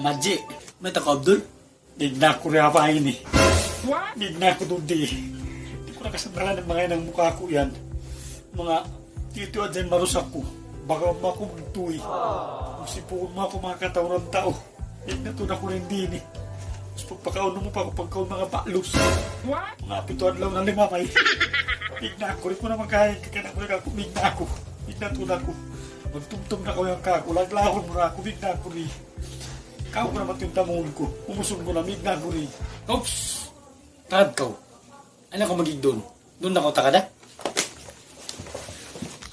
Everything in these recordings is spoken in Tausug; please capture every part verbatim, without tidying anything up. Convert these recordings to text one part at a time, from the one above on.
Madji, mayta' kaw, Abdul? Mīg na aku di ha bay ini. Mīg na aku duun di. Di' ku na kasandalan in manga hinang mukha ku yan. Manga tiyu'-tiyu' hadja in marusak ku. Bang kaw aku magtuy. Kung sipuun mu aku manga kataw-taymanghuran. Mīg na tuud aku dayn di ini. Mas pagpakaun mu pa aku pagkaun manga balus. Manga pitu adlaw na limabay. Mīg na aku, di' ku na makaya in kakaun ku, mīg na aku. Mīg na tuud aku. Magtumtum na kaw yan kāku'. Laglawun mu na aku, mīg na aku di. Kaw ku na matuy in tamuhun ku. Umusun ku na, mīg na aku di. Oops! Tagad kaw. Ayaw na kaw magig duun. Duun na kaw tagad, ha?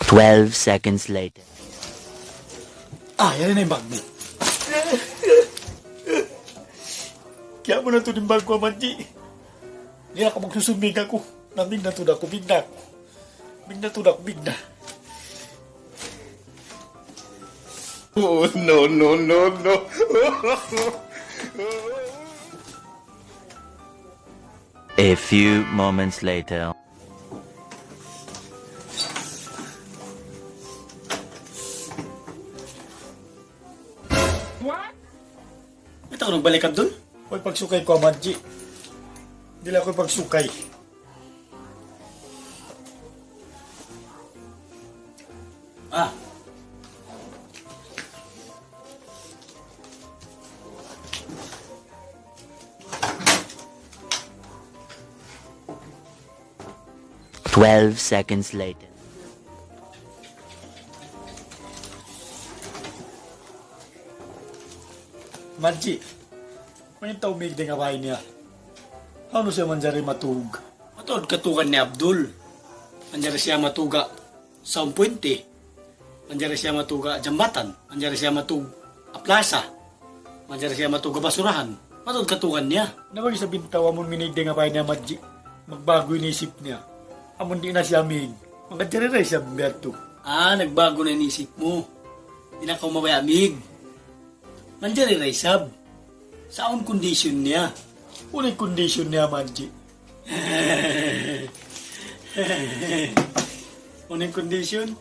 Twelve seconds later. Ah, yari na in bag mu. Kaya mu na tuud in bag ku, Madji. Di' na kaw magsusun, mīg aku. Na, mīg na tuud aku, mīg na aku. Mīg na tuud aku, mīg na. Oh, no, no, no, no. A few moments later. Mayta' kaw nagbalik, Abdul? Way pagsukay ku, Madji. Dila aku pagsukay. Ah. Twelve seconds later. Madji, mayta' umīg dayn ha bay niya? Hawnu siya manjari matug? Mataud katugan niya, Abdul. Manjari siya matug ha sawm puwente. Manjari siya matug ha jambatan. Manjari siya matug ha plasa. Manjari siya matug ha basurahan. Mataud katugan niya. Na bang isab in tau amun mīg dayn ha bay niya, Madji, magba'gu in isip niya. Amun di' na siya mīg, manjari da isab biya' yadtu. Ah, nagba'gu na in isip mu. Di' na kaw mabaya' mīg. Manjari da isab. Sa' awn condition niya. Unu in condition niya, Madji? Unu in condition?